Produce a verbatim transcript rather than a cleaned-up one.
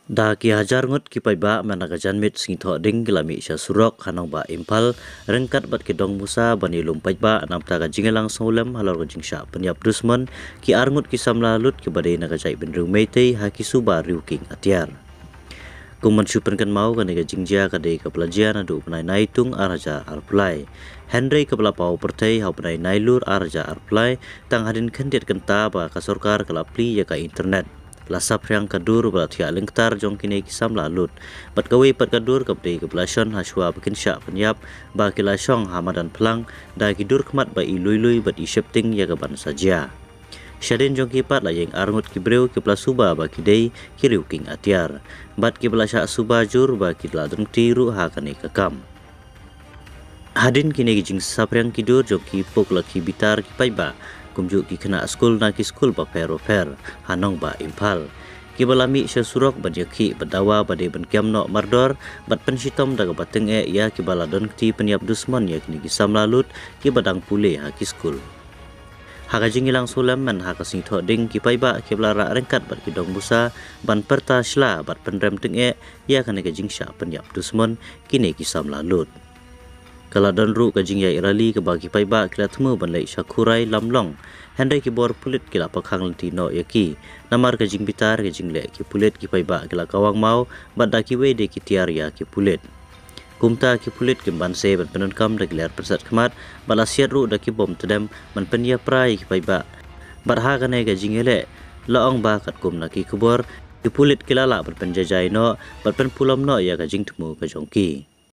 Da ki hajar ngut ki paidbah mynta ka janmiet sngi Thohdieng ki la mih sha surok ha nongbah Imphal ryngkat bad ki dong busa ban ïalum paidbah namar ka jingïalang sngewlem halor ka jingshah pynïap dusmon ki ar ngut ki samla lut kiba dei na ka jaitbynriew Meitei ha ki suba Riewkieng Atiar. Kum ban shu pynkynmaw, kane ka jingjia ka dei kaba la jia naduh u bnai Naitung ar hajar arphew lai, hynrei kaba la paw pyrthei ha u bnai Nailur ar hajar arphew lai, tang hadien khyndiat kynta ba ka sorkar ka la plie ïa ka internet. La saphriang ka dur ba la thiah lyngktar jong kine ki samla lut bad kawei pat ka dur kaba dei kaba la shon hashwa ba kin shah pynïap ba ki la shong ha madan phlang da ki dur khmat ba i lui lui bad i shepting ïa ka ban sa jia. Shadien jong ki pat la ïeng ar ngut ki briew kiba la suba ba ki dei ki Riewkieng Atiar bad kiba la shah suba jur ba ki la don kti ruh ha kane ka kam. Hadien kine ki jingsaphriang ki dur jong ki pok la ki bitar ki paidbah kumjuh ki khynnah skul na ki skul bapher bapher ha nongbah Imphal, kiba la mih sha surok ban ïakhih bad dawa ba dei ban kem noh mardor bad pynshitom da kaba tyngeh ïa kiba la don kti pynïap dusmon ïa kine ki samla lut kiba dang pule ha ki skul. Ha ka jingïalang sngewlem mynta ka sngi Thohdieng, ki paidbah kiba la rah ryngkat bad ki dong busa ban pyrta shla bad pynrem tyngeh ïa kane ka jingshah pynïap dusmon kine ki samla lut. Ka la don ruh ka jingïaid rally kaba ki paidbah ki la thmu ban leit sha Khurai Lamlong, hynrei ki bor pulit ki la pakhang lynti noh ïa ki. Namar ka jingbitar ka jingleh ki pulit, ki paidbah ki la kawang maw bad da kiwei de ki tiar ïa ki pulit. Kumta ki pulit kim banse ban pyndonkam da ki ler pynset khmat bad la siat ruh da ki bom tdem ban pynïapra ïa ki paidbah. Bad ha kane ka jingïaleh, la ong ba katkum na ki khubor, ki pulit ki la lah ban pynjaijai noh bad pynpulom noh ïa ka jingthmu ka jong ki.